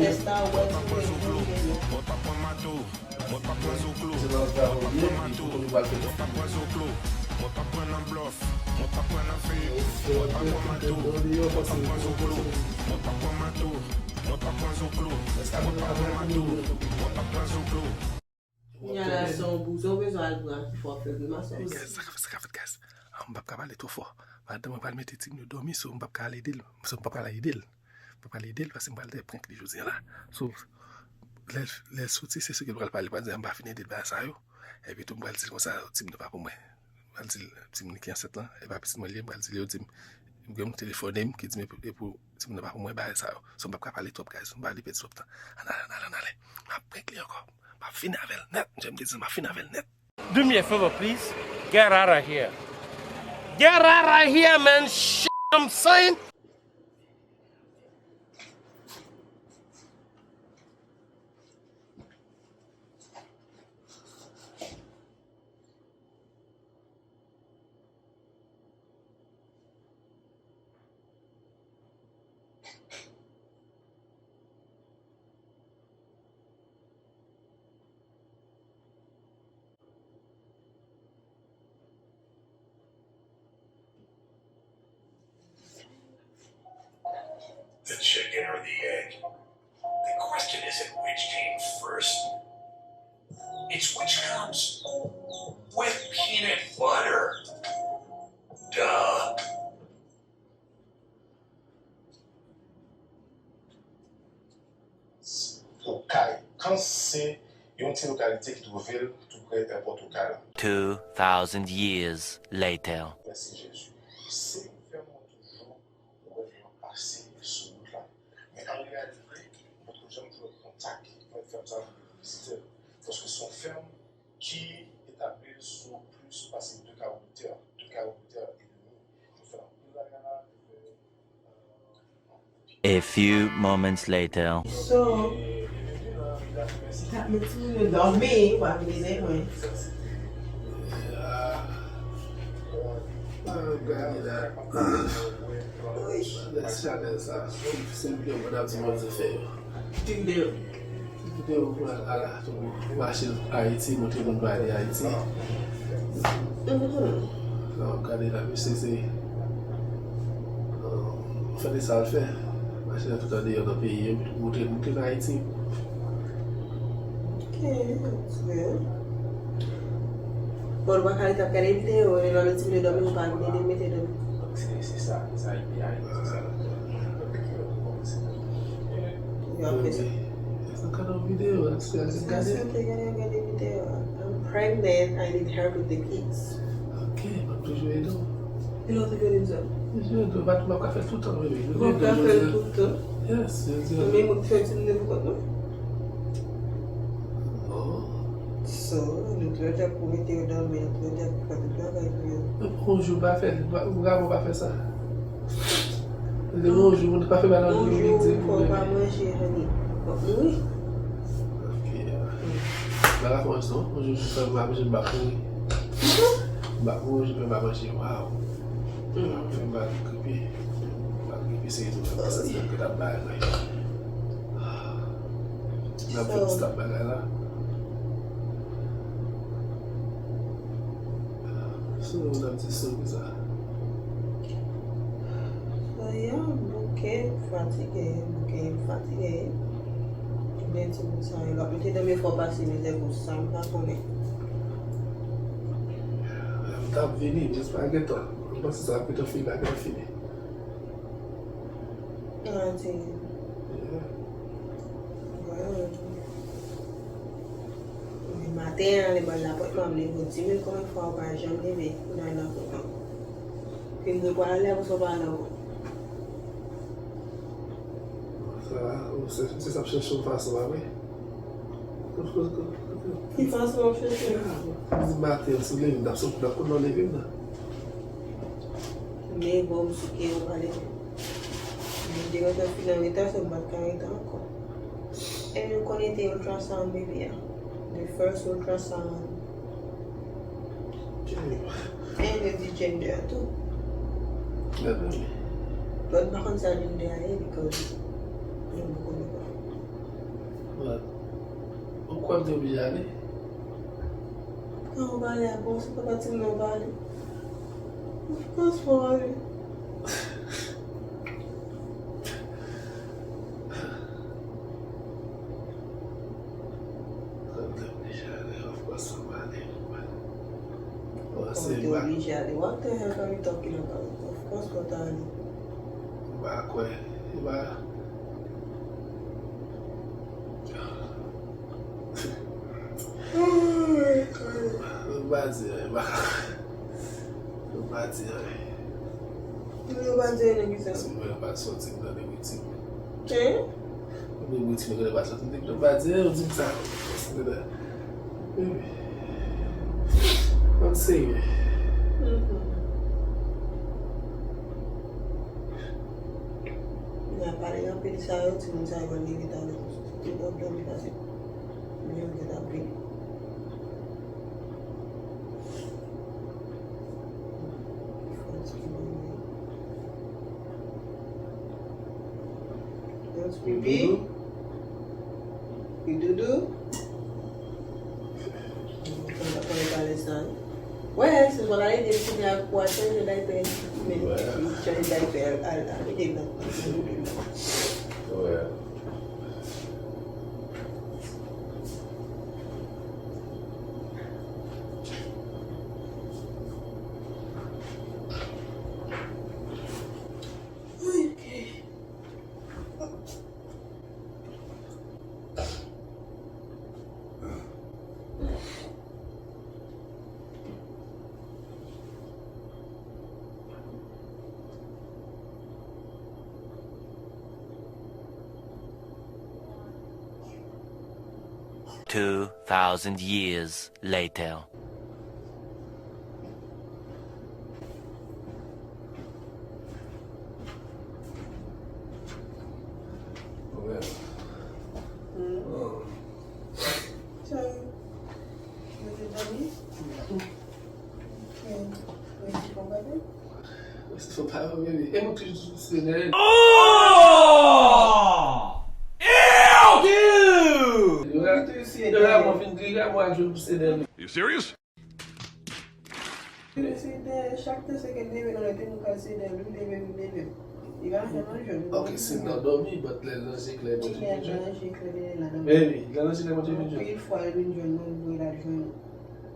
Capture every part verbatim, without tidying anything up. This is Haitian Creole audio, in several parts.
Lè sa, ou wè, si ou vle, ou vle. Mwen pa pran mato, mwen pa pran zoklo, mwen pa pran mato, mwen pa pran zoklo, mwen pa pran nan blòf, mwen pa pran nan fake, mwen pa pran mato, mwen pa pran zoklo, mwen pa pran mato, mwen pa pran zoklo, mwen pa pran mato, mwen pa pran zoklo. Kounye a la, se yon bouzon, ou bezwen al pran ki fè w fè grimas, ou. Guys, sa k ap fèt, sa k ap fèt, guys. Ah, m p ap ka pale twò fò. Madanm mwen pral mete timoun yo dòmi, so m p ap ka al ede l. So m p ap ka al ede l. M p ap ka al ede l, paske m pral fè prank li jodi a la. So, lè, lè l soti, se sa ke l pral pale. Pral di, "M pa fin ede l bagay sa yo." Epi tou, m pral di l konsa, "Timoun yo pa pou mwen." M pral di l, "Timoun ki ansent lan, e pa pitit mwen li ye." M pral di l, yo di m, gen moun ki telefone m, ki di m, "E pou, e pou timoun yo pa pou mwen, bagay sa yo." So, m p ap ka pale twòp, guys. M pa vle pèdi twòp tan. Ann ale, ann ale, ann ale. M ap prank li ankò. M ap fini avè l nèt. Jan m te di, m ap fini avè l nèt. Do me a favor, please. Get out of here. Get out of here, man. Shit, I'm saying. The chicken or the egg? The question isn't which came first. It's which comes with peanut butter. Duh. Tokay. Kans se yon ti lokalite ki twouve l tou pre èpò Tokay la. Two thousand years later. Mèsi Jezi. Se yon fèm mwen toujou wè m ap pase sou wout la. Men an reyalite, mwen poko janm jwenn kontak pou fèm sa pou vizite l. Paske se yon fèm ki etabli l sou plis pase de kawo de tè, de kawo de tè edmi. Yo fè anpil bagay la, yo fè, euh, A few moments later. So, t ap met timoun yo dòmi, w ap vin ede mwen. Ah, gade la. Gade chanèl sa. Se videyo mwen ap di Bondye fè yo. Ki videyo? Videyo mwen ala tou. Mache Ayiti, montre moun pale Ayiti. Mhm. Non, gade la, mesye se, euh, fè de sa l fè. Mache nan tout andeyò nan peyi yo, montre moun ki nan Ayiti. Ok, that's good. Bon, nou pa ka ret ap gade videyo, lè nou al ti vle dòmi, nou pa vin ede mete dòmi. Se, se sa, se sa, epi a, se sa. Yo ap fè sa. Sa ka nan videyo, se a gade. Sa te gade, gade videyo. I'm pregnant, I need help with the kids. Ok, m ap toujou ede w. Ki lè w te vini di sa? Jodi a, m ap ka fè l tout tan, baby. Ou ap ka fè l tout tan? Yes, jodi a. Men mwen fè ti nèg ou kont mwen. Non. So, nou trè djab pou mete yo dòmi, nou trè djab pou fè tout bagay pou yo. Yon jou pa fè, ou pa, ou pa fè sa. Yon jou, moun pa fè bagay nan yon jou, fò w pa manje, honey. W ap mouri. Ok, ah. M pa ka fè anyen non. Yon jou, si m pa manje, m ap mouri. M ap mouri, si m pa manje, waw. Fè m mal gripe. M mal gripe, se rezon fè m santi m kè t ap bay mwen. M ap fè ti tap bagay la. So, n ap di so konsa. So, yeah, m bouke, m fatige, m bouke, m fatige. Men ti bout sa yo, lòt mete nan men fò pase mizè pou sa, m pa konnen. M t ap vini, jis pa gentan. M panse sa ap gentan fini, pa gentan fini. Ann di. Yeah. Bon. Men maten an, lè m al lapòtman, m leve di mil konbyen fwa ou pa janm leve pou n al nan pòt ankò. Ke m te pral ale apre sa ou pa al ankò. Sa, ou se, se sa ap chèche yon fason, pa vre? Ki fason w ap chèche? Di maten, si w leve, m t ap sot nan kote w leve m nan. Men bon, m souke ou pa leve. Mwen te gentan fin an reta, so m pa t ka rete ankò. E nou konnen te ultrasound bebe a. The first ultrasound. And the gender tou. Gade. But m pa konn sa gender a ye, because nou poko gen pa. Ou kwè m te oblije ale? Kan w pale a bon, se pa pati m nan w pale. Of course fò w ale. Of course fò m ale. Bon, se te oblije ale. What the hell are you talking about? Of course fò w ta ale. M pa kwè. M pa. M pa di anyen, m pa ka. M pa di anyen. Ou pa di anyen nan ki sans? Mwen pa sòti m nan negoti. Hein? Negoti mwen pa sòti m nan, m pa di anyen, ou di m sa. Mwen serye. Mhm. N ap pale anpil sa yo, timoun sa yo pral leve talè. Yo p ap dòmi pase. Men yo gentan vini. Pipi. Pidoudou. Konn pale sa. Wè, se bon, la ede m fini ak pou al chanje daypè. Men chanje daypè, al, al, al ede m nan. Wè. Two thousand years later. Sa yo te dòmi? Ok. Mwen di konprann. Mwen se fò pa yo, bebe. E mwen toujou sou sènè. Oh! Ew, dude! Yo la, yo la, mwen vin di, la, mwen al jwenn pou sènè. You serious? Se dèyè, chak tan se ke l leve nan lè, te nou pral se dèyè, li leve, li leve. Li pa fè manje, li pa fè manje. Ok, si l nan dòmi, but lè l nan je klè, Bondye vin jwenn. Lè l nan je klè, lè l nan dòmi. Baby, lè l nan je klè, Bondye vin jwenn. Anpil fwa, li vin jwenn nou, li voye l al jwenn nou.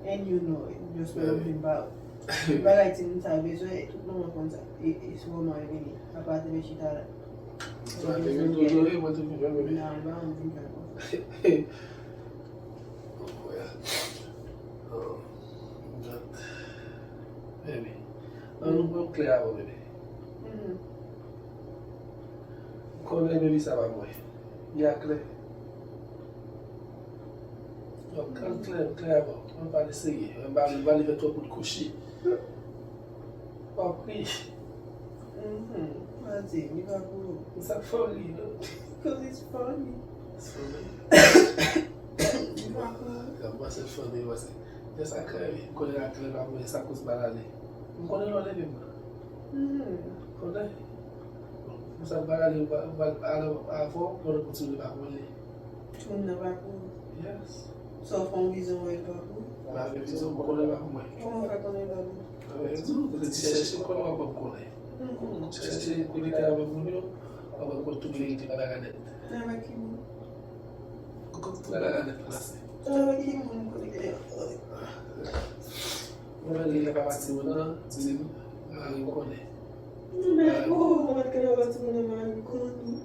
And you know it, just what I'm talking about. Bagay timoun sa yo bezwen, tout manman konn sa. E, e sou moman yo vini. Apa te vin chita la. Sa te vin tou jwe, mwen te vin jwenn, baby. Non, li pa vin jwenn konsa. Oh, yeah. Oh, God. Baby. An nou pran klè avè w, bebe. Mhm. Konnen bebe sa pa mwen. Li a klè. Donk, an klè, klè avè w. An pale serye. An pale, pale fè twòp bout kouche. W ap ri. Mhm. Mati, li pa pou ou. Sa funny, non? 'Cause it's funny. It's funny. Li pa pou ou. Gad, mwen se funny, mwen se. Jès a klè, wi. M konnen a klè pa mwen, sa koz m pa ale. M konnen lè w leve m nan. Mhm. Konnen. Bon, pou sa m pa ale, m pa, m pa ale avè w, pandan kontinye pa konnen. Moun nan pa pou ou. Yes. Sa w fè yon vizyon wè l pa pou ou? M pa fè vizyon, m konnen pa pou mwen. Kòman w fè konnen l pa pou ou? Mwen di w, kote ti chèche, konnen w ap konnen. Mhm. Chèche konekte avèk moun yo, w ap konn tout verite bagay nèt. Avèk ki moun? Konn tout bagay nèt plase. Avèk ki moun konekte? Mwen mande lè papa timoun nan, di m, mari w konnen. Men ou konn lè papa timoun nan mari w konnen.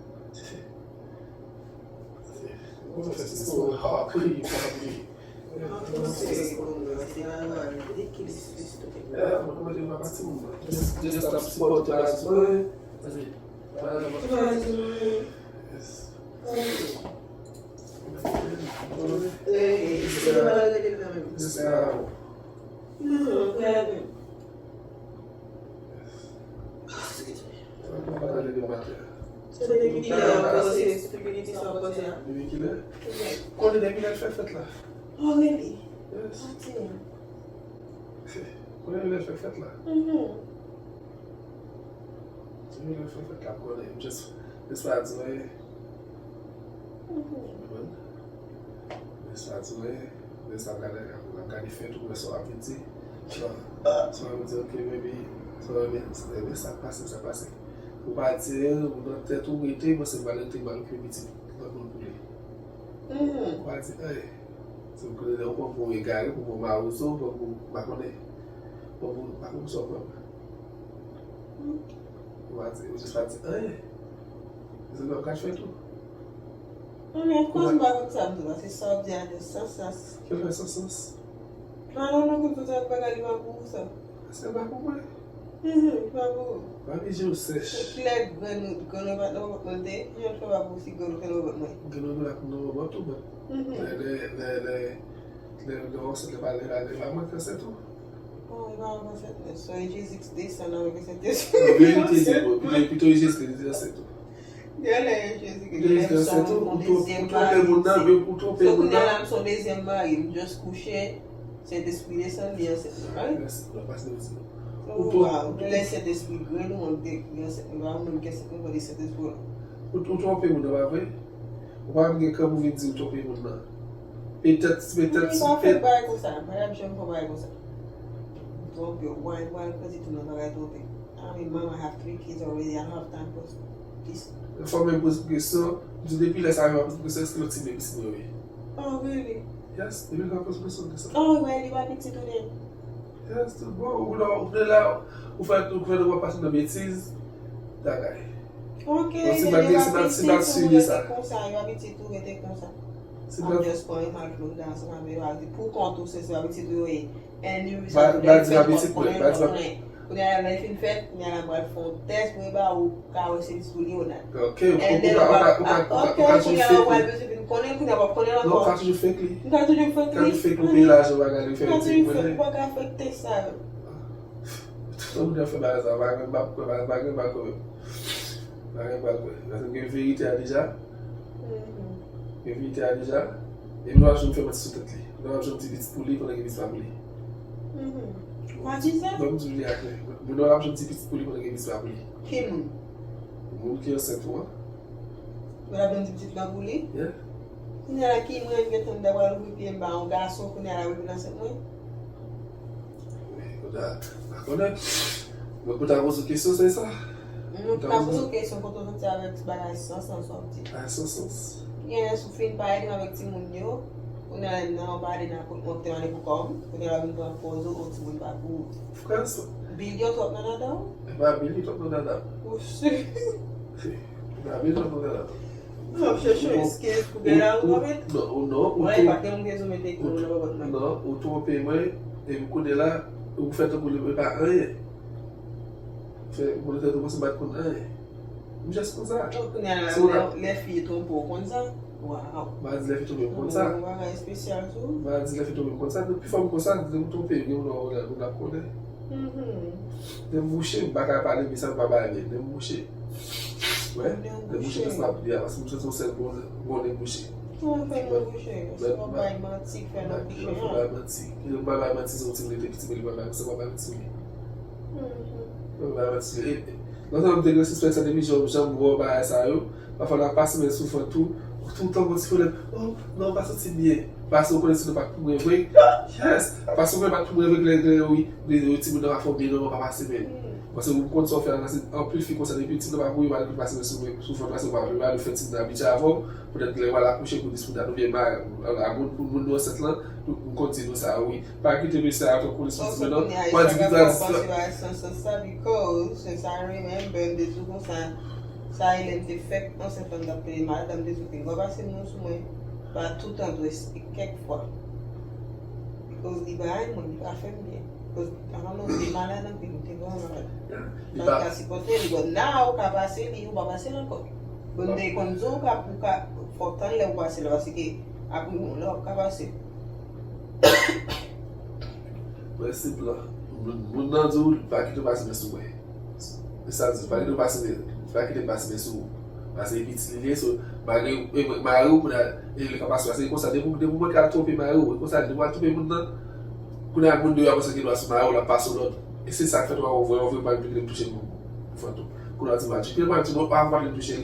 Mwen fè se sou ha, kriye, pa kriye. An franse, se konn sa, se la mari w, li ki li, li stupid. Eh, mwen mande papa timoun nan. Just, just ap sipòte baz mwen. Pase, pase. Ki bagay se mwen? Yes. Ey, ey, se pa la rele kanmenm. Yes, ma'am. Non, non, non, non. Sa depi lè a w panse stupidity sa w panse a? Depi kilè? Konnen depi lè l fè fèt la. Oh, really? Yes. Aten. Konnen depi lè l fè fèt la. Mhm. Depi lè l fè fèt la, konnen. Just, just pa di anyen. Mhm. Konprann? Sa tou, wi. Lè sa ap gade, ap gade fè tou, wè sa w ap di. Sa w ap di, ok, baby, sa w ap di, sa w ap di, sa k pase, sa k pase. Ou pa di, ou nan tèt ou rete, panse m pral rete, m pral okipe pitit, lòt moun pou li. Ou pa di anyen. Se pou lè ou pran pou egare, pou pran mawozo, pou, pou, pa konnen. Pou, pou, pa konnen sa w pran. Ou pa di, ou jis pa di anyen. Se sa w ap fè tou. Non, men of course m pa konn sa m di la, se sa w di a de san sans. Ki fè san sans? Alò, nou konn tout bagay li pa pou ou sa. Se pa pou mwen. Mhm, li pa pou ou. Pa vin je w sèch. Se klè, grann grann ou pa t nan vant mwen, te, jan l fè pa pou ou si grann ou te nan vant mwen. Grann ou la nan vant ou, men. Mhm. Lè, lè, lè, lè, lè, lè w ansent, lè pa, lè pa, lè pa mwen ki ansent ou. Bon, li pa ansent, men, so e Jezi ki desann avèk Sentespri. Non, verite, pito, pito e Jezi ki ansent ou. Genlè e Jezi ki genlè m se yon dezyèm mari. Ou twonpe moun nan, men ou twonpe moun nan. So kounye a la m se yon dezyèm mari, m just kouche, Sentespri desann, li ansent mwen, right? Mèsi pou la pase de ti. Ou twonpe. Genlè Sentespri grenn ou, mwen te, li ansent mwen, pa moun ki ansent mwen, se Sentespri la. Ou, ou twonpe moun nan, pa vre? Ou pa menm gen kran pou vin di ou twonpe moun nan. Petèt, petèt, petèt. Mwen pa fè bagay konsa, pa t ap janm fè bagay konsa. Twonpe, why, why, pran ti tou nan bagay twonpe. I mean, mom, I have three kids already. I don't have time for this. Fò menm poze kesyon, di depi lè sa yo ap poze kesyon, èske yo ti bebe si mwen wi? Oh, really? Yes, depi lè sa poze kesyon de sa. Oh, really? Li pa pitit ou de? Yes, tout bon. Ou la, ou la, ou fè, ou fè nou pase nan betiz. Bagay. Ok, si li pa pitit ou, rete konsa, li pa pitit ou, rete konsa. I'm just playing my Florida ansanm avè yo, al di pou kont ou, se, se pa pitit ou yo ye. And you ba, ba di pa pitit mwen, ba di pa. Kounye a lè l fin fèt, kounye a l ap pral fè yon tès pou yo ba ou ka wè se pitit ou li ou not. Ok, ou ka, ou ka, ou ka, ou ka toujou fake li. Kounye a w ap bezwen vin konnen, kounye a w ap konnen ankò. Non, ou ka toujou fake li. Ou ka toujou fake li. Ou ka toujou fake li, ou peye lajan, ou pa gade, ou fè pitit mwen. Ou pa ka fake tès sa yo. Tout moun ap fè bagay sa, pa gen, m pa kwè, pa gen, pa kwè. Pa gen, pa kwè. Paske m gen verite a deja. Gen verite a deja. E m pa janm fè manti sou tèt li. M pa janm di pitit pou li pandan gen pitit pa pou li. Ou pa di sa? Non, m di w li aklè. Mwen pa janm di pitit pou li pandan gen pitit pa pou li. Ki moun? Moun ki ansent ou an. Mwen ap janm di pitit la pou li? Yeah. Kounye a la ki mwen gentan m ta pral ouvri pye m ba yon gason, kounye a la wi vin ansent mwen. Men, kounye a, pa konnen. Mwen pou ta poze w kesyon, se sa. Mwen pou ta poze w kesyon, kote w soti avèk ti bagay san sans sa w ap di. Bagay san sans. Genlè si w fin pale m avèk timoun yo, kounye a lè m nan yon pale nan kote mwen te ale pou kò m, kounye a la vin pran pòz ou, yon timoun pa pou ou. Frè, sa. Bil yo twòp nan dada w? E pa bil yo twòp nan dada m. Ou si? E pa bil yo twòp nan dada m. Ou ap chèche yon eskiz pou gen la ou pa met. Non, ou non, ou twonpe. Pa gen moun bezwen mete kou nan babòt mwen. Non, ou twonpe mwen, epi kounye la, ou fè tankou li pa anyen. Fè, ou konnen tèt ou panse m pa t konn anyen. M just konn sa. Donk, kounye a la, lè, lè fi twonpe w, ou konn sa? Waw. M pa di lè fi twonpe m konn sa. Yon bagay espesyal tou. M pa di lè fi twonpe m konn sa. Depi fò m konn sa, depi m twonpe, gen moun w ap konnen. Lè m bouche, m pa ka pale, men sa m pa pale byen. Lè m bouche. Wè, lè m bouche, lè m ap di a, paske m santi yon sèl bon, bon lè m bouche. Tou fè nou bouche, se yon bay manti k fè nou bouche, non? Bay manti. Lè m pa bay manti, se yon ti moun ki te piti, men li pa bay, se pa bay manti li. Mwen pa mèt si. E, e, lontan m te gen sispèk sa depi jan, jan m wè w bagay sa yo. Pafwa l ap pase men souvan tou. Ou toutan gon ti pwoblèm. Oh, non, m pa santi m byen. Paske ou konnen si nou pa t pou mwen vre. Yes! Paske ou konnen pa t pou mwen vre, lè, lè, wi, lè, lè, timoun nan pa fè w byen, non, pa pase men. Paske ou konn sa w fè a, se anpil fi konsa depi timoun nan pa pou yo, pa pase men sou mwen, souvan paske ou pa vle, ou pa vle fè timoun nan abitye avè w. Poutèt lè w al akouche pou dis pou dat oubyen ma, a moun, pou moun nou ansent lan, nou, m konn di nou sa, wi. Pa kite mesye a tankou li sou timoun nan. Mwen di ki tradisyon. Sa, because, since I remember, m te di w konsa, sa e lè m te fèk ansent lan, m t ap plede madanm, m te di w, "Gwa pase moun sou mwen." Pa toutan dwe, se kèk fwa. Because li bay mwen, li pa fè m byen. Because, I don't know, m te malad anpil, m te vrèman malad. Li pa ka sipòte li, but now, ou ka pase li, ou pa pase l ankò. Bon, m te konn di w, ou ka, ou ka, fòk tann lè ou pase la, paske apre, bon, lè w ka pase. Prensip la, moun, moun nan di w, pa kite w pase men sou mwen. E sa l di, pa kite w pase men, pa kite m pase men sou ou. Paske e pitit li ye, so, malgre, e, mari w, kounye a, e li ka pase, paske e konsa, depi, depi mwen ka twonpe mari w, e konsa, depi w al twonpe moun nan, kounye a, moun deyò a panse gen dwa sou mari w, l ap pase w lòd. E se sa k fè tou, ou vre, ou vre, pa kite m touche moun. Fantom. Kounye a, ti match. Kounye a, ti match, non, pa, pa kite m touche l.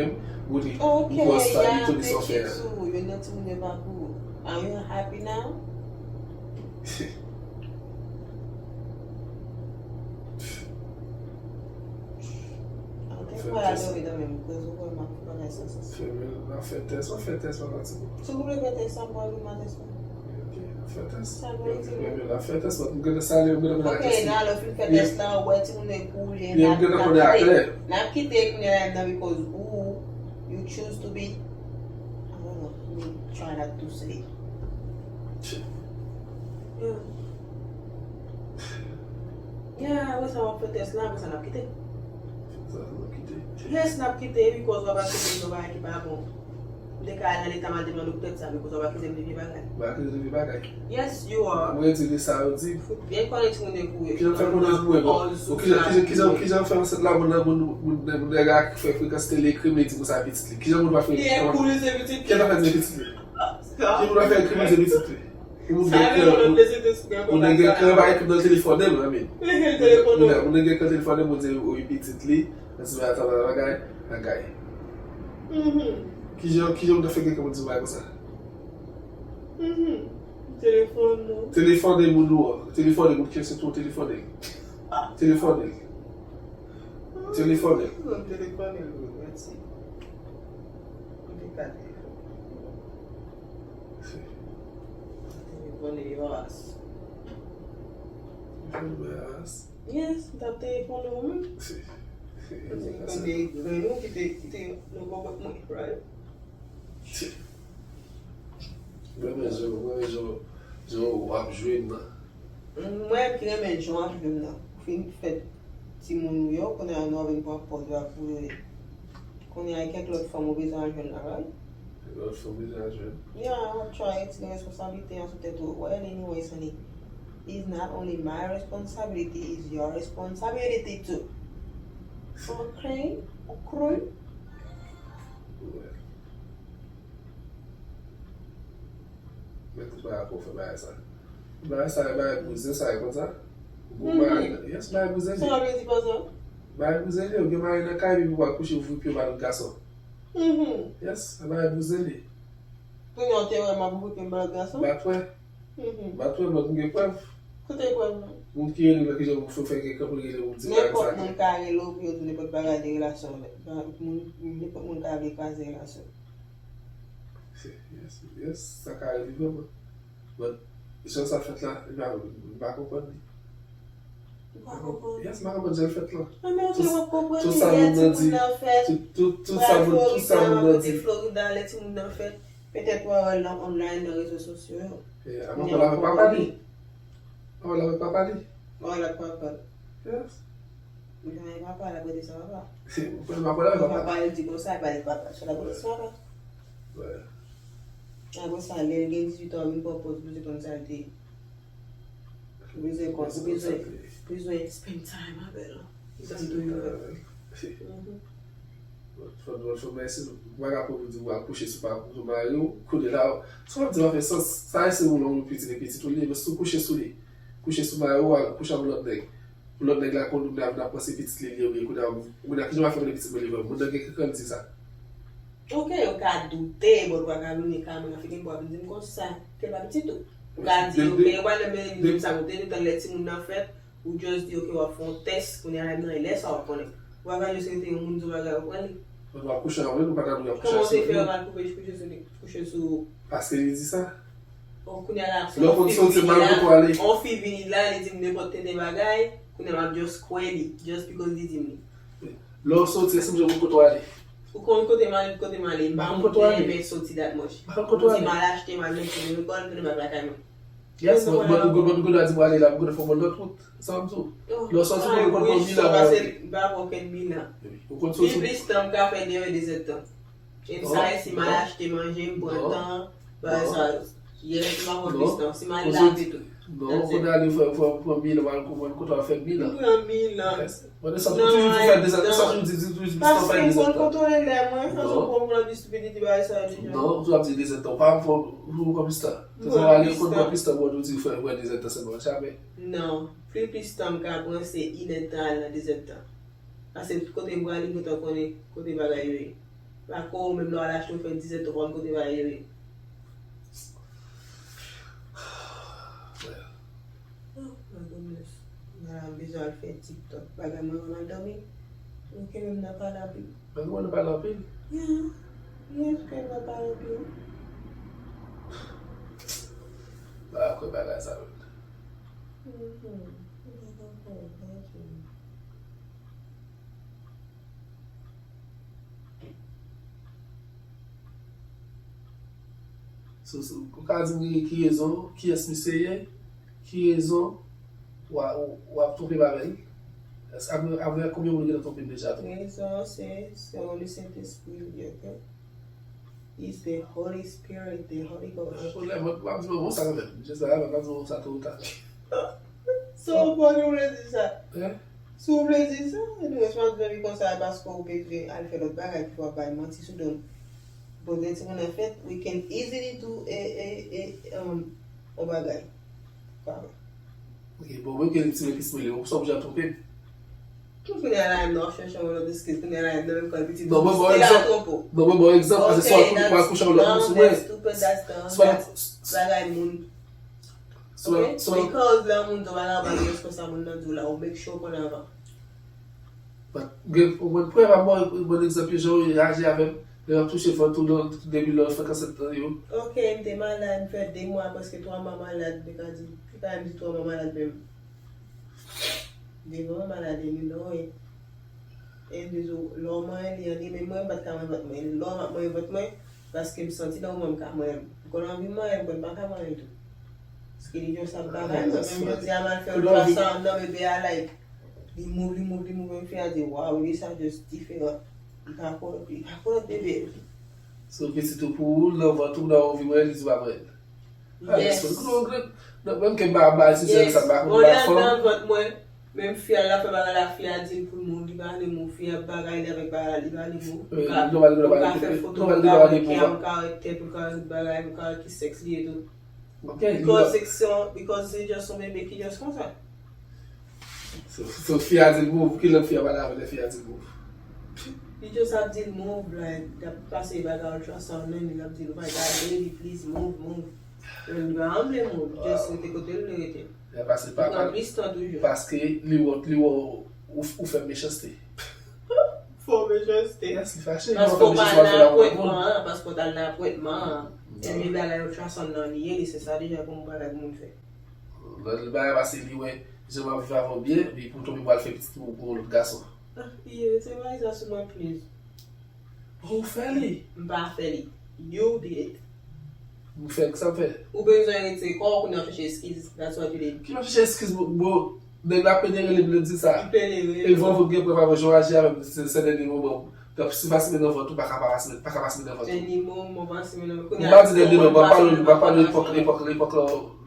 menm, montre, ou pran sa, li konnen sa w fè a. Youn nan timoun yo pa pou ou. Are you happy now? Fè tès. Fè, w ap fè tès, w ap fè tès, papa ti bò. Si w vle fè tès, sa pral ou nan tès la. Ok, w ap fè tès. Sa vle di. W ap fè tès, m gentan salye, m gentan konn a tès li. Ok, nan lè w fin fè tès la, w wè timoun yo pou ou ye, n ap kite. N ap kite kounye a la, because ou, you choose to be, I don't know, let me try not to say. Yeah. Yeah, apre sa w ap fè tès la, apre sa n ap kite. Sa n ap kite. Yes, n ap kite, because w ap akize m de bagay ki pa bon. M te ka al nan leta m al te pran doktè sa, because w ap akize m de vye bagay. M ap akize m de vye bagay. Yes, you are. Mwen di li sa yo di. Fout byen konnen timoun yo pou yo. Kijan fè moun nan pou mwen, bon? Kijan, kijan, kijan, kijan fè ansent la, moun nan, moun, moun, moun nèg la fè frekans tele, ekri m, li di konsa pitit li. Kijan moun va fè. Li enkourize pitit li. Kijan fè pitit li? Kijan moun va fè enkourize pitit li? Ou gen kè, ou gen kè bay ekri nan telefòn li, I mean. Ou gen kè telefòn li, ou di, wi, pitit li, nan ti bagay, bagay, bagay. Kijan, kijan ou ta fè gen kè pou di bagay konsa? Telefòn nou. Telefòn moun nou an. Telefòn moun ki se tou telefòn. Telefòn. Telefòn. Telefòn, wi, mèsi. Mwen te ka telefòn. Telefòn yo as. Telefòn yo as. Yes, m t ap telefone w menm. Mwen te konn de grenn ou ki te, ki te nan kòkòt mwen, right? Mwen renmen jan, mwen renmen jan, jan w ap jwe m nan. Mwen ki renmen jan w ap jwe m nan. Ou fin fè timoun ou yo, kounye a nou ap vin pran pòz yo ap boule. Kounye a, e kèk lòt fanm ou bezwen al jwenn la, right? Kèk lòt fanm bezwen al jwenn. Yeah, w ap try tire responsablite an sou tèt ou. Well, anyways, honey, it's not only my responsibility, it's your responsibility too. Okay? Okay? Well. Men tout bagay pou fè bagay sa. Bagay sa, bagay pou zen sa, e konn sa? Ou gon mari nan, yes, bagay pou zen li. Sa vle di konsa? Bagay pou zen li, ou gen mari nan kay, epi ou al kouche, ou voye pye w ba lòt gason. Yes, bagay pou zen li. Kounye a w te wè m ap voye pye m ba lòt gason? M pa t wè. M pa t wè, but m gen prèv. Kote prèv lan? Moun ki rele m nan, kijan pou fè, fè gen kè pou l rele m, ou di bagay sa. Nenpòt moun ka rele w pou yo di nenpòt bagay de relasyon w. Moun, nenpòt moun ka vle kraze relasyon. Yes, yes, sa ka rive vrèman. But, jan sa fèt la, m pa, m pa konprann li. Ou pa konprann? Yes, m pa konprann jan l fèt la. Tout sa moun nan di, tout, tout, tout sa moun, tout sa moun nan di. Florida, lè timoun nan fèt, petèt w a wè l nan online, nan rezo sosyo yo. Kounye a w konprann li. Apre l avèk papa li. Apre l avèk papa li. Apre l avèk papa l. Yes. Li pa gen papa, l ap rete san papa. Ou konnen papa la, papa. Papa, li di konsa, li pa gen papa. So, l ap rete san papa. Apre sa, lè l gen dizuit an, vin pran pòz, bezwen konn sa l te ye. Ou bezwen konn, ou bezwen, bezwen spend time avè l. Li tann tou yo. Fò, fò, fò, mèsi. Ou pa ka pou di w al kouche sou pa, sou mari w, kounye la, sa w ap di pa fè sans. Sa se ou lòm ou pitit, pitit ou li, men si w kouche sou li, kouche sou mari w, al kouche ak yon lòt nèg. Pou lòt nèg la konn ou vin ap panse pitit li li, oubyen kounye a, kounye a kijan w ap fè konnen pitit mwen li vrèman? Moun nan gen kè kè l di sa. Ok, ou ka doute, but ou pa ka vini ka mwen nan figi m pou w ap di m konsa. Ke l pa pitit ou. Ou ka di, ok, ou pa nan men li menm sa, ou te gentan lè timoun nan fèt, ou just di, ok, w ap fè yon tès, kounye a nan lè sa w ap konnen. Ou pa ka just rete yon moun di w bagay, ou pran li. Mwen w ap kouche avè l, ou pa ta dwe ap kouche Kòman w te avè fè l. Mal kouche kouche sou li- kouche sou. Paske li di sa. Ou kounye a la Lè w konn soti mal kote w ale. On fi vini la, li di m nenpòt tenten bagay, kounye a m ap just kwè li, just because li di m li. Lè w soti, èske m jwenn kote w ale? Ou konn kote m ale, kote m ale. M pa Ba moun kote w ki ale. Renmen soti dat much. Ba kote w Ou di ale. M al achte, m al mete, m al mete bag lakay mwen. Yes, mwen mwen mwen mwen mwen di mwen ale la, mwen fè mwen lòt wout. Sa m di w. Lè w soti mwen konn konn mil an. Pase m pa pran okenn mil an. Ou konn Pi soti. Plis tan m ka fè deyò e de zèdtan. E m sa e si m al achte manje, m pran tan, bagay sa yo. Yes, m pa pran plis tan. Si m al lave tou. Non, ou konn ale fè fè pran mil an, mwen kote w fè mil an. M pran mil an. Mwen de sa toujou di fè de zèdtan, sa toujou di di toujou di Paske fè m de konn zèdtan. Kontwole lè mwen, sa Non. se pwoblèm estipidite bagay sa yo deja. Non, ou ap di de zèdtan, ou pa fè ou konn plis tan. Tout sa ale konn pran plis tan, mwen ou di fè mwen de zèdtan sèlman, jamè. Non, pi plis tan m ka pran se inèdtan al nan de zèdtan. Paske kote m prale m gentan konnen kote bagay yo ye. Pa kon ou menm lè w al achte ou fè de zèdtan ou konn kote bagay yo ye. Oh my goodness. Mwen la m bezwen al fè TikTok. Bagay mwen mwen al dòmi. Ok, menm nan pale anpil. Mwen mwen pale anpil. Yeah. Yes, kè nan pale anpil. Ba kwè bagay sa menm. Mhm. Mwen pa konprann, thank you. So, so, ou ka di m ki rezon, kiyès misye ye, ki rezon w a- w ap twonpe m avè l? Èske avè avè konbyen moun ou gentan twonpe m deja tou? Rezon an se se yon Sentespri li ye, ok? Is the Holy Spirit, the Holy Ghost. Pwoblèm, mwen pa di yon sa kanmenm. Jis la, mwen pa di yon sa tou ta. So, ou pa vle di sa? Hein? Si w vle di sa, anyway, si w ap di konsa, e paske w bezwen al fè lòt bagay ki w ap bay manti sou do m. Bon, lè timoun nan fèt, we can easily do e, e, e, um, yon bagay. Pardon. Ok, bon, mwen ke li tire pis mwen li, ou sa oblije twonpe m. Tout kounye a la, non, chèche yon lòt eskiz. Kounye a la, non, menm kan pitit Non, mwen ba w se la egzanp. twonpo. Non, mwen ba w egzp, paske se yon moun ki pral kouche ak yon lòt moun sou mwen. Stupid, that's the, Se pa that's bagay moun. Se pa- se pa- Because lè moun di w bagay, ou pa gen responsab moun nan di w la, ou make sure w konnen anvan. But gen, ou konn prèv a mwen, bon egzanp, jan yo aji avè m, lè y ap touche vant ou nan depi lè w fè kansè nan yo. Ok, m te malad, m fè de mwa, prèske twa mwa malad, m te ka di, m te ka menm di twa mwa malad menm. De mwa malad, e li non, e. E m di w, lè w manyen li an li menm mwen, m pa t ka manyen vant mwen. Lè w ap manyen vant mwen, paske m santi nan moman m ka manyen. M konn anvi manyen, m konn pa ka manyen tou. Paske li just ap bagay, mwen menm jodi a m al fè ultrasound nan bebe a, like, li move, li move, li move, menm fi a di, wow, li sa just diferan. Li ka konn, li ka konn bebe. So pitit ou pou ou, nan vant ou, nan anvi manyen, li di pa manyen. Ah, Yes. Menm ke m pa ba ti jèn sa, m pa konn Bon, ba lè fanm. Nan vant mwen, menm fi a la fè bagay la, fi a di l pou l move, li pa vle move, fi a bagay li avèk bagay la, li pa vle move. Wi, nou pa vle, nou pa vle, nou pa vle, nou pa vle move. M ka wè tèt, m ka wè tout bagay, m ka wè ki sèks li ye tou. Ok, li Because it's so, because se just yon bebe ki just konsa. So, so fi a di l move, ki lè fi a pale avè lè fi a di l move? Li just ap di l move, like, l ap pase bagay ultrasound nan, li ap di l, oh my God, baby, please move, move. Li pa vle move, just rete kote l vle rete. Lè pase pa Li pran plis tan toujou. Paske li wè, li wè ou, ou fè mechanste. Fò mechanste. Yes, li fache. Paske w pa al nan apwentman an, paske w t al nan apwentman an. E li bagay ultrasound nan li ye, li se sa deja pou m pale ak moun fè. Lè li bagay pase li wè, jan m ap viv avè w byen, epi pou tonbe pou al fè pitit pou pou yon lòt gason. Ah, piye, se bagay sa sou mwen, please. Ou fè li. M pa fè li. You did it. M fè sa m fè. Ou bezwen retire kò w kounye a chèche eskiz. That's what you did. Ki ap chèche eskiz, bon, nèg la pede rele m, li di sa. Li pede rele. E van vòt gen prèv avè jan w aji avè m, se, se dènye moman. Donk, si pa simen nan vant, ou pa ka pa simen, pa ka pa simen nan vant. Dènye moman, pa simen nan vant. M pa di dènye moman, m pa pale, m pa pale epòk, epòk, epòk la.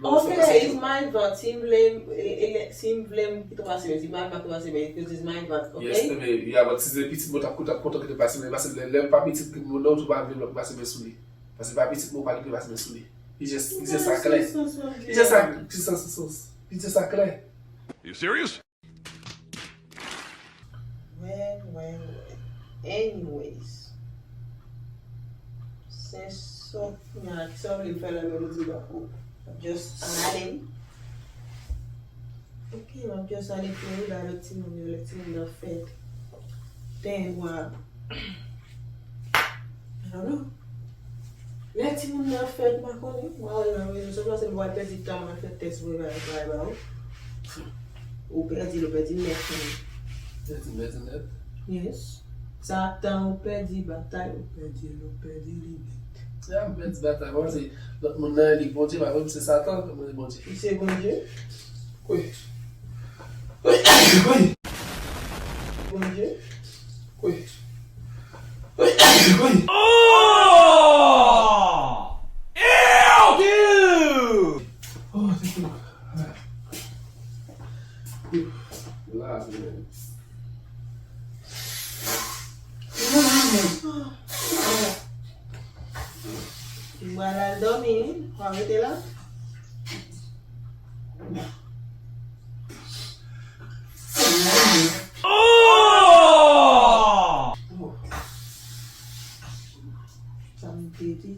Ok, it's my vant. Si m vle, e, e, si m vle, m kite w pa simen. Si m pa vle, m pa kite w pa simen. Because it's my vant, ok? Yes, men, y a vant, si se pitit mwen, t ap kontan, kontan ki te pa simen, paske lè, lè m pa pitit mwen, non, ou pa vle m pa simen sou li. Paske pa pitit mwen, ou pa dwe pa simen sou li. Li jis, li jis sa klè. Li jis sa, li jis sa, li jis sa klè. You serious? Well, well, well. Anyways. Se so, kisa w vle m fè la, men ou di bako. Just ale. Ok, m ap just ale pou ou la, lè timoun yo, lè timoun nan fèt. Ten mwa. Alò, lè timoun nan fèt, m pa konnen, mwen al nan rezo sosyo, se pou al pèdi tan, mwen fè tès vre, bagay, bagay, ba ou. Ou pèdi l, ou pèdi nèt, man. Pèdi nèt, nèt. Yes. Sa tan ou pèdi batay, ou pèdi l, ou pèdi li nèt. Ya, m pèdi batay, mwen se lòt moun nan, li Bondye, pa vre, se Satan, mwen se Bondye. Li se Bondye? Wi. Wi. Bondye? Wi. Wi. Oh! Ew, dude! Oh, thank you. La, man. Mwen al dòmi, wi. Mwen rete la. Oh! Sa m te di.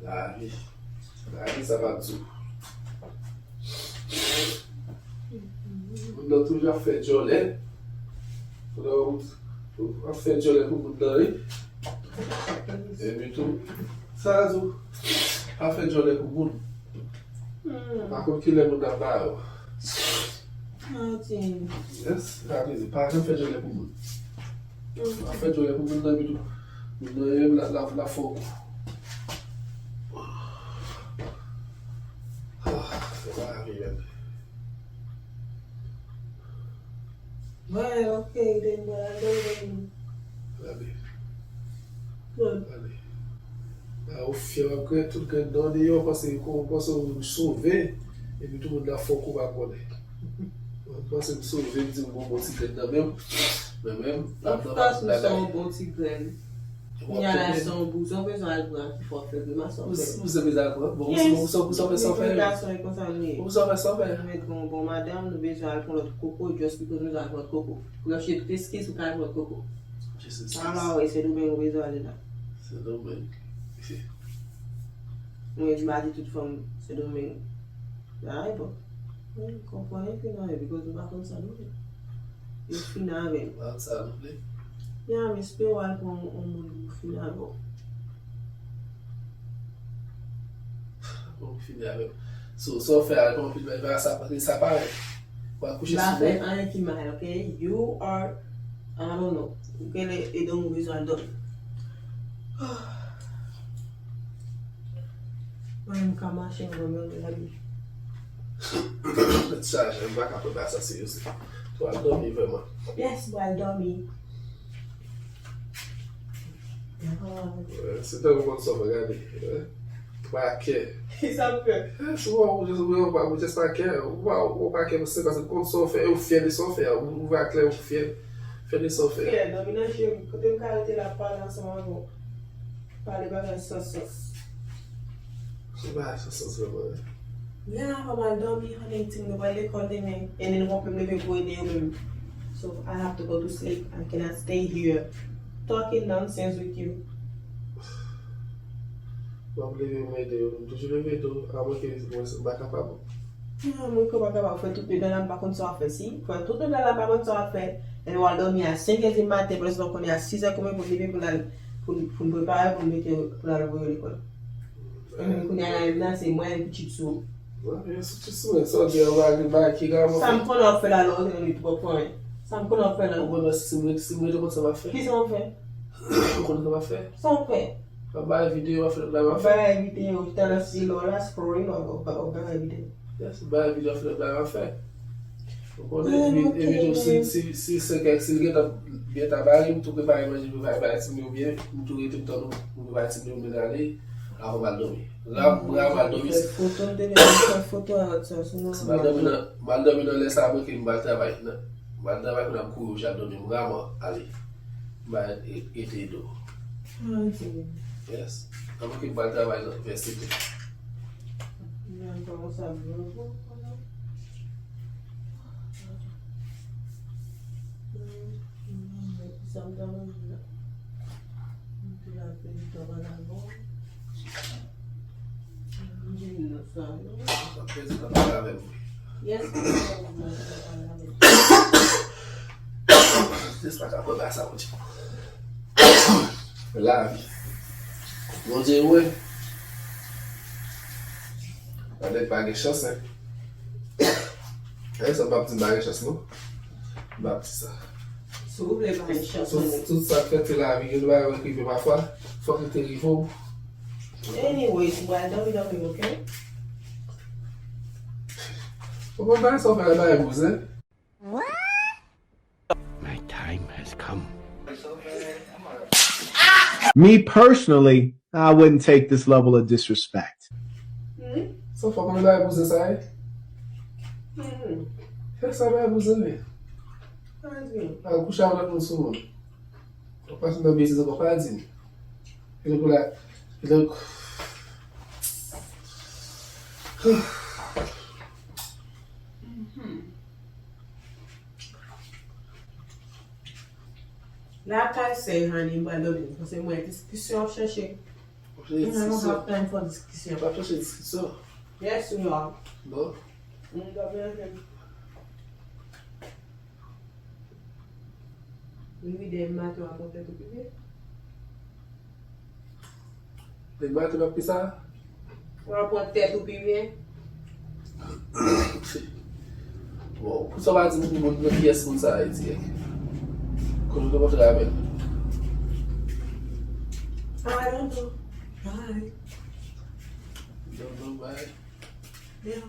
Lavi. Lavi sa pa di. Moun nan toujou ap fè djòlè. Moun nan ap fè djòlè pou moun nan, wi. Epi tou, sa a di w, ap fè djòlè pou moun. Hmm. Pa konn kilè moun nan ba yo. Ah, ok. Yes, sa vle di, pa janm fè djòlè pou moun. Hmm. Pa fè djòlè pou moun nan, epi tou, moun nan menm la, la, la fè w kou. Ah, se pa lavi menm. Mwen, ok, den mwen la, den mwen. Gade. Gade. La, ou fyè, w ap grenn tout grenn dan deyò, panse, panse w sove, epi tout moun la fè w kou pa konnen. Ou panse m sove, m di m gon bon ti grenn nan menm, men menm, of course, m se yon bon ti grenn. Kounye a la, se yon bouzon, bezwen al pran ki fò fè grimas, ou fè. Ou se bezwen al pran? Bon, ou se, ou se, ou se fè san fè. Bon, ou se fè san fè. Nou met gon bon madanm, nou bezwen al pran lòt koko, just because nou bezwen al pran lòt koko. Pou yo chèche tout eskiz pou ka al pran lòt koko. Jesus Christ. Ala, wi, se Domingo bezwen ale la. Se Domingo. Mwen, m pa di tout fanm se Domingo. Ay, bon. Mwen konprann epi nan yo, because m pa konn sa nou vle. Yo fin avè m. Al sa nou vle. Ya, m espere w al pran yon moun pou fin avè w. Bon, fin avè m. So, sa w fè a, kòman fin avè m, sa, sa parèt. W al kouche sou mwen. M pa fè anyen ki mal, ok? You are, I don't know. Ou genlè e dòmi, ou bezwen al dòmi. Mwen, m ka mache, m renmen regarder. Tèt chaje, m pa ka pran bagay sa serye. Pou al dòmi vrèman. Yes, pou al dòmi. Wè, se tan ou konn sa w fè, gade. Wè. Pa kè. Ki sa m fè? Yes, ou, ou, ou, ou, ou just pa kè. Ou pa, ou pa kè pou se paske ou konn sa w fè, e ou fyè de sa w fè. Ou, ou vle klè, ou fyè. Fyè de sa w fè. Fyè, dòmi nan je m. Kote m ka rete la, pale ansanm avè w. Pale bagay san sans. Se bagay san sans vrèman, wi. Yeah, fò m al dòmi, honey, timoun yo pral lekòl demen. And then, w ap leve pou ede yo menm. So, I have to go to sleep. I cannot stay here talking nonsense with you. W ap leve pou ede yo. M toujou leve tou. Amwenke mwen, m pa kapab. Ah, mwen kwè w pa kapab fè tout nèt la, m pa konn sa w ap fè. Si, fè tout nèt la, m pa konn sa w ap fè. Epi w al dòmi a senk è di maten, pandan w konnen a sis è konbyen pou n leve pou n al, pou n, pou n prepare, pou n mete, pou n al voye yo lekòl. Epi kounye a la menm nan, se mwen ki tchit sou ou. Mwen, mwen sou tchit sou mwen, sa w di a, bagay, bagay ki grav, mwen. Sa m konnen w ap fè la, lè w te nan li twòp fò, wi. Sa m konnen w ap fè la. Ou konnen si m rete, si m rete, ou konn sa m ap fè? Kisa w ap fè? Ou konnen sa m ap fè? Sa w ap fè? Ap bay videyo, ap fè lòt bagay, ap fè. Bay videyo, ou ta nan stil ou la, scrolling, ou, ou, ou bay videyo. Yes, bay videyo, ap fè lòt bagay, ap fè. Ou konnen, epi, epi tou, si, si, si se kèk, si l gentan, gentan bare, m tou prepare manje pou bay, bay timoun yo byen, m tou rete m tann ou, m prepare timoun yo, m ale, avan m al dòmi. Ram, ram al dòmi. Fè foto, m te gen fè foto a lòt sa, se nòmal. M al dòmi nan, m al dòmi nan lè sa, mwen ke m al travay. M al travay, kounye a m kouri, m al dòmi, m raman, ale. M al e-, ete do. Ah, ok. Yes. Avan ke m al travay nan vèsite. Nan kòman sa vle. Sa m ta manje la. M te la fè li ta pale avè w. M vin nan sa yo. Sa prezan pale avè m. Yes, m ta pale avè w. Jis pa ka pran sa, Bondye. Lavi. Bondye wè. Sa nèg pa gen chans, en. E sa m p ap di m pa gen chans, non. M p ap di sa. Si w vle pa gen chans, tout, tout sa k fèt se lavi, gen de bagay ki rive pafwa, fòk li te rive w. Anyway, si w pral dòmi, dòmi, ok? Ou konn bagay sa w fè la, bagay bouzen? My time has come. Me personally, I wouldn't take this level of disrespect. Sa fòk mwen bay bouzen sa ye. Fè sa bay bouzen li. Al kouche ak lòt moun sou moun. Ou pa fin nan betiz ankò pa di m. Kidonk la, kidonk. Lakay sèy honey m pral dòmi paske mwen diskisyon ap chèche. I don't have time for diskisyon. W ap chèche diskisyon. Yes you are. Bon. M dòmi ansanm. Wi, dèyè maten w ap pran tèt ou pi byen. Dèyè maten m ap ki sa? W ap pran tèt ou pi byen. Bon, pou sa w pa di m moun nan kiyès moun sa a ye, ti nèg. Kote w te kontre avè l? I don't know. Bye. Don't know, bye. Yeah.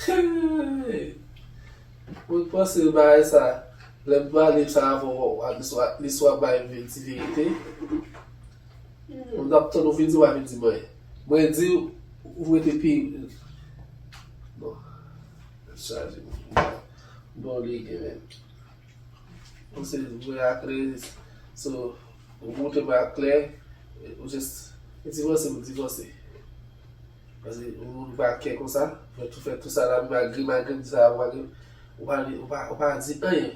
Hey! Mwen panse bagay sa, lè m pale sa avè w, at least w ap bay m ti verite. Mwen t ap tann ou vin di w pa vin di m anyen. Mwen di ou rete pi. Bon. Chaje. Bon, li gen menm. Ou se vre ak reyis. So, ou montre mwen ak klè, ou just, e divòse, ou divòse. Paske yon moun pa kè konsa, fè tou, fè tou sa la, malgre, malgre m di sa, malgre, ou pa, ou pa, ou pa di anyen.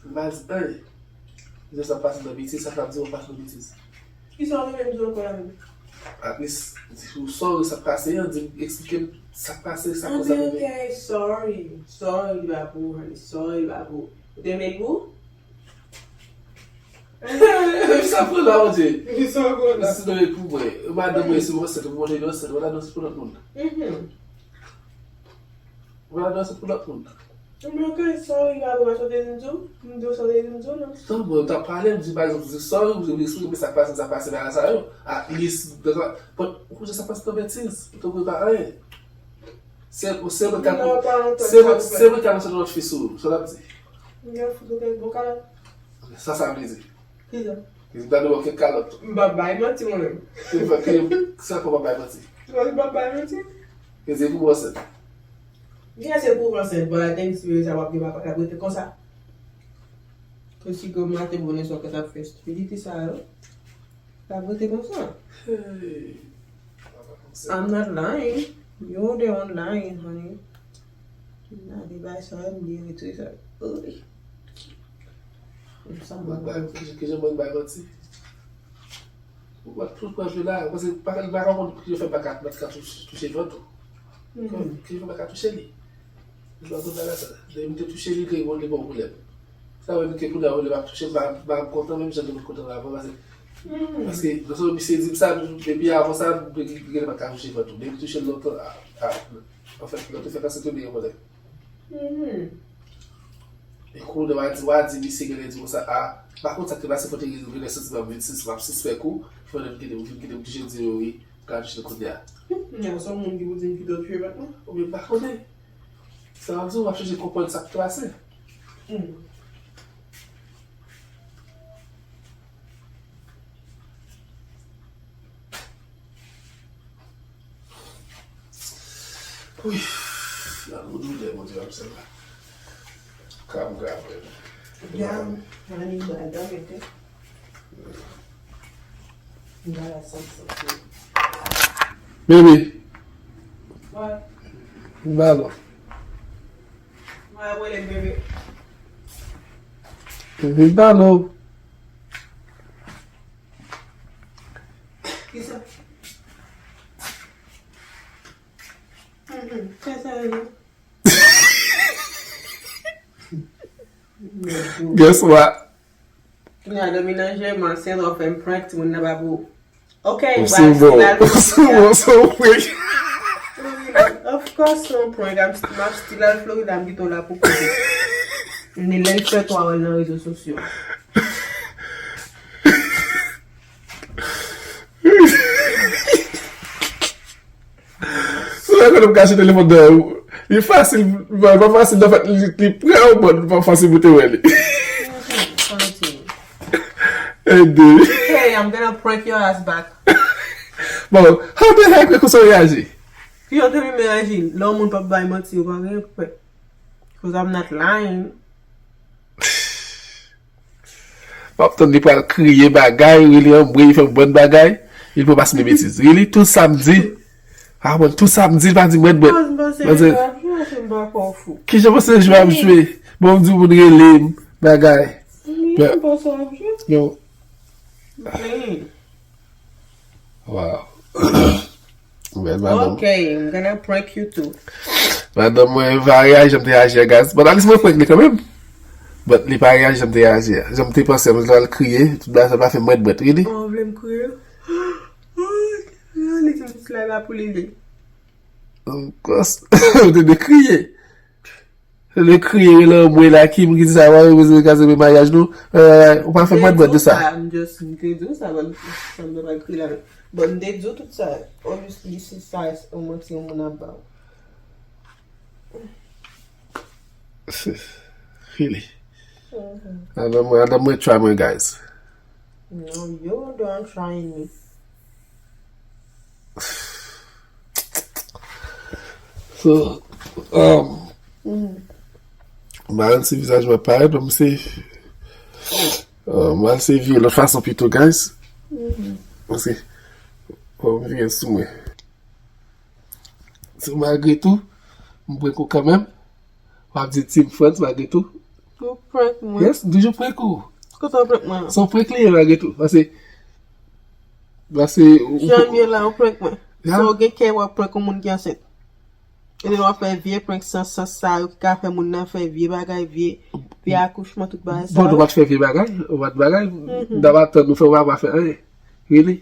Ou pa di anyen. Just ap pase nan betiz, sa k ap di w ap pase nan betiz. Kisa w te vle m di w ankò la menm? At least, di ou sorry sa k pase an, di m, eksplike m sa k pase, sa k fè sa rive. Ok, sorry. Sorry li pa pou ou, honey. Sorry li pa pou ou. Ou te vle l pou ou? Sa pran la, Bondye. Kisa w konn la? Si nou e pou mwen, madanm mwen, si mwen ansent, mwen montre li ansent, mwen la nan se pou lòt moun. Mhm. Mwen la nan se pou lòt moun. Mwen kay sorry la, mwen pa chante di m di w, m di w chante di m di w non. Non, mwen t ap pale, m di pa egzanp, di sorry, ou eksplike mwen sa k pase, sa k pase bagay sa yo. At least, but ou konnen sa k pase nan betiz, ou te konn pa anyen. Se, se mwen k ap, se mwen, se mwen k ap sot lòt fi sou ou, sa w ap di? M gen fout ou te bon kalòt. Sa sa vle di? Kisa? Li ta dwe kèk kalòt. M pa bay manti mwen menm. Ki, ki, sa fè w pa bay manti? M pa bay manti. Ke se pou w ansent. Gen se pou w ansent, but I think si sa w ap gen papa k ap rete konsa. Ke si granm maten bonè sa w ka t ap fè stupidity sa yo. L ap rete konsa. Hey. I'm not lying. Yo, they online, honey. Nah, they buy some, they retweet her. Uy. Sa Mwen bay, ki, ki jan mwen bay manti? Ou pa tout pran jwe la, paske pa, li pa konprann ki jan fè pa ka, pa ka touche, touche vant ou. Ki jan fè pa ka touche li. Li pa konn bagay sa. Depi m te touche li, li te bon, li bon pwoblèm. Sa vle di ke kounye a, ou lè m ap touche, m pa, m pa kontan menm jan ke m kontan avan, paske, paske, nan sans misye di m sa, depi avan sa, m te gen, gen pa ka touche vant ou. Depi touche l lontan, a, a, anfèt, lè w te fè kanser tou, li gen pwoblèm. E kounye a w a di, w a di misye genlè di konsa, a, m pa konn sa k te pase, fò te gen, genlè santiman m vin sis, m ap sispèk ou, fò m vin kite, m vin kite m touche l di yo wi, m ka touche l kounye a. Nan se yon moun ki pou di m kite w touche vant mwen? Oubyen m pa konnen. Sa w ap di, w ap chèche konprann sa k te pase. Wi, nan nou doulè, Bondye, m ap sèvi la. Ka m ka frè m. Ya, annik ba dan mete. M ba la san santi. Bebe. Wè. M ba lò. Wè, wè, le bebe. Bebe, m ba lò. Kisa? Mhm, fè sa yo. Guess what? Kounye a, Dominanje, m al Sentò fè m prank, timoun nan pa pou. Ok, ou se bon, ou se bon, se yon prank. Of course, se yon prank. I'm st- m ap still al Florida, m kite w la pou kote. Men lè l fè twa wè l nan rezo sosyo. Sou la kote m kache telefòn nan, li fasil, pa pa fasil nan fèt, li, li pran yon mòn, pa fasil pou te wè li. Ede. Hey, I'm gonna prank your ass back. Bon, how the heck, kòman w reyaji? Ki jan w te renmen reyaji? Lè yon moun p ap bay manti, yo pa gen prank. Cause I'm not lying. M ap tann li pral kriye bagay, really anmwey, fè yon bann bagay, li pral pase de betiz. Really, tout sa m di, a bon, tout sa m di, li pa di mwen mwen. Cause m panse jwe ap jwe, se m pa kwè w fou. Ki jan w panse jwe ap jwe? Bon, m di w moun rele m, bagay. Wi, m panse w ap jwe. Yo. Wi. Wow. Bèl madanm. Ok, I'm gonna prank you too. Madanm mwen pa reyaji jan m te reyaji a, guys. But at least mwen prank li kanmenm. But li pa reyaji jan m te reyaji a. Jan m te panse, mwen al kriye, tout bagay sa pa fè m bwèt bwèt, really. Oh, ou vle m kriye? Li di m slay la pou li li. Of course. Ou te dwe kriye. Ou te dwe kriye, rele anmwey la, Kim, ki di sa, wa, ou bezwen kraze maryaj nou. Eh, ou pa fè m bwèt bwèt de sa. M just, m te di w sa, but sa m te pral kriye la. But m te di w tout sa. Obviously, se sa, se yon manti yon moun ap ba w. Really. Madanm mwen, madanm mwen try mwen, guys. No, you don't trying me. So, um, m pa konn si vizaj mwen parèt, but m se, uh, m al se vire lòt fason pito, guys. Paske, fò m vire sou mwen. So, malgre tou, m prank ou kanmenm. W ap di Team France malgre tou. Ou prank mwen. Yes, m toujou prank ou. Kote w prank mwen? Se yon prank li ye malgre tou. Paske, paske ou Jan m ye la, ou prank mwen. Ya. So, ou gen kè w ap prank yon moun ki ansent. E lè w ap fè vye prank san sans sa yo ki ka fè moun nan fè vye bagay, vye, vye akouchman, tout bagay sa yo. Bon, ou pa t fè vye bagay, ou pa t bagay. Mhm. M t ap atann ou fè, ou pa, pa fè anyen. Really?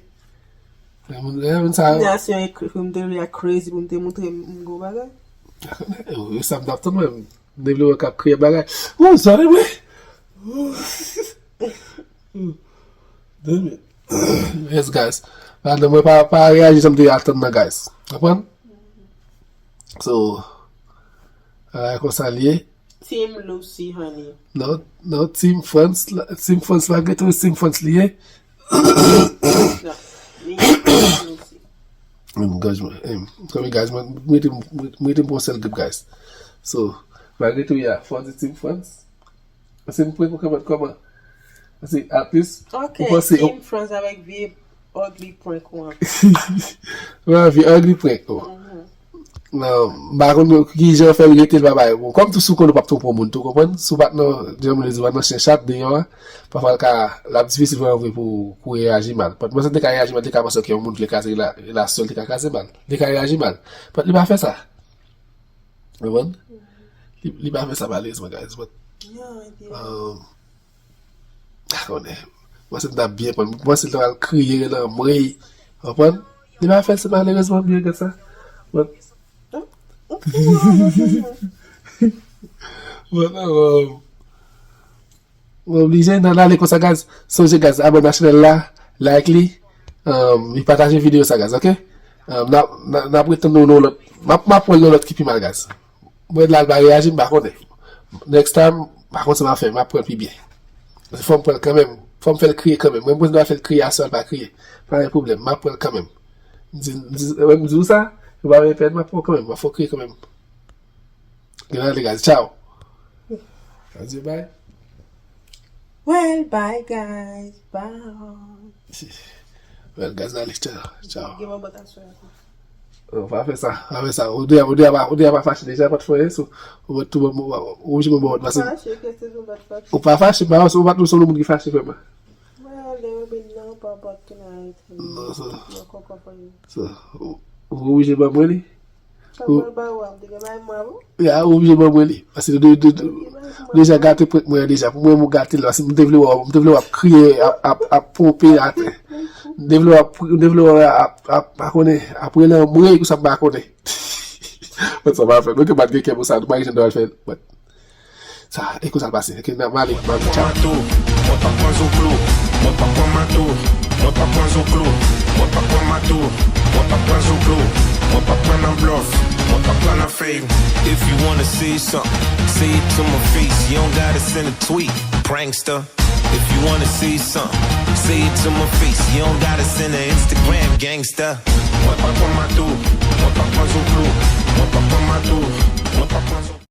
Lè moun, lè moun sa yo. Kounye a se yon ekri pou m te vle a crazy pou m te montre m, m gwo bagay. Yo, sa m t ap tann mwen. M te vle wè k ap kriye bagay. Ooh, sorry, mwen. Damn it. Yes, guys. Madanm mwen pa, pa reyaji jan m te atann nan, guys. Konprann? So, bagay konsa l ye. Team Lucy, honey. Non, non, Team France la, Team France la, gen tou Team France li ye. Non, li Team Lucy. Em, guys, mwen, em, kòm guys, mwen, mwen rete, mwen rete m pran sèl grip, guys. So, malgre tou, ya, fò di Team France. Se m pran kòman, kòman? Se at least, ok, ou panse, Team France avèk vye ugly prank ou an. Wè, vye ugly prank ou an. Mhm. Non, m pa konn ki jan fè l rete, l pa bay. Bon, kòm tou si w konn ou p ap twonpe yon moun tou, konprann? Si w pa t nan, jan moun yo di, w pa t nan chen chat deyò a, pafwa l ka, l ap difisil vrèman vre pou, pou reyaji mal. But mwen santi l te ka reyaji mal, li te ka panse ke yon moun vle kraze rela-, relasyon, li te ka kraze mal. Li te ka reyaji mal. But li pa fè sa. Konprann? Li, li pa fè sa malerezman, guys. But, um, pa konnen. Mwen se m t ap byen pran. Mwen se l t al kriye nan mwen. Konprann? Li pa fè l, se malerezman byen gad sa. But, but, um, mwen oblije nan ale konsa, guys. Sonje, guys, abòne ak chanèl la, like li, um, e pataje videyo sa, guys, ok? Um, n ap, n ap, n ap retann nou nan lòt. M ap, m ap pran yon lòt ki pi mal, guys. Mwen la, l pa reyaji, m pa konnen. Next time, m pa konn sa m ap fè, m ap pran l pi byen. Fò m pran l kanmenm. Fò m fè l kriye kanmenm. Mwen, mwen dwe fè l kriye aswè, l pa kriye. Pa gen pwoblèm, m ap pran l kanmenm. M di, m di, mwen, m di w sa, ou pa gen pèn, m ap pran l kanmenm, m ap fè w kriye kanmenm. Gen ale, guys. Ciao. Adye, bye. Well, bye, guys. Bye. Well, guys, ale, ciao. Ciao. Gen mwen bòt aswè a tou. Oh, pa fè sa, pa fè sa. Ou deja, ou deja pa, ou deja pa fache deja, pa t fè anyen, so, ou mèt tou ban mwen, ou oblije ban mwen bòt, paske fache, ke se nou pa t fache. Ou pa fache, pa, ou pa t, ou se yon moun ki fache vrèman. Well, they will be no bòt tonight. Non, so, non, kòkò pa yo. So, ou, ou oblije ban mwen li. Ou oblije ban mwen li. Paske ou deja gate prank mwen an deja. Pou mwen, ou gate l. Paske m te vle wè, m te vle wè ap kriye, ap, ap, ap ponpe atè. M te vle wè ap, m te vle wè ap, ap, pa konnen, ap rele anmwey pou sa m pa konnen. Mwen sa pa fè. Mwen ke pa t gen kè pou sa, nou pa gen jan de fè. Sa, e konsa l pase. Ok, m ale, m ale, tchaw. Mwen pa pran zouklo, mwen pa pran mato, mwen pa pran zouklo, mwen pa pran mato, mwen pa pran zouklo, mwen pa pran nan blòf, mwen pa pran nan fake. If you wanna say something, say it to my face. You don't gotta send a tweet, prankster. If you wanna say something, say it to my face. You don't gotta send an Instagram, gangster. Mwen pa pran mato, mwen pa pran zouklo, mwen pa pran mato, mwen pa pran zouklo.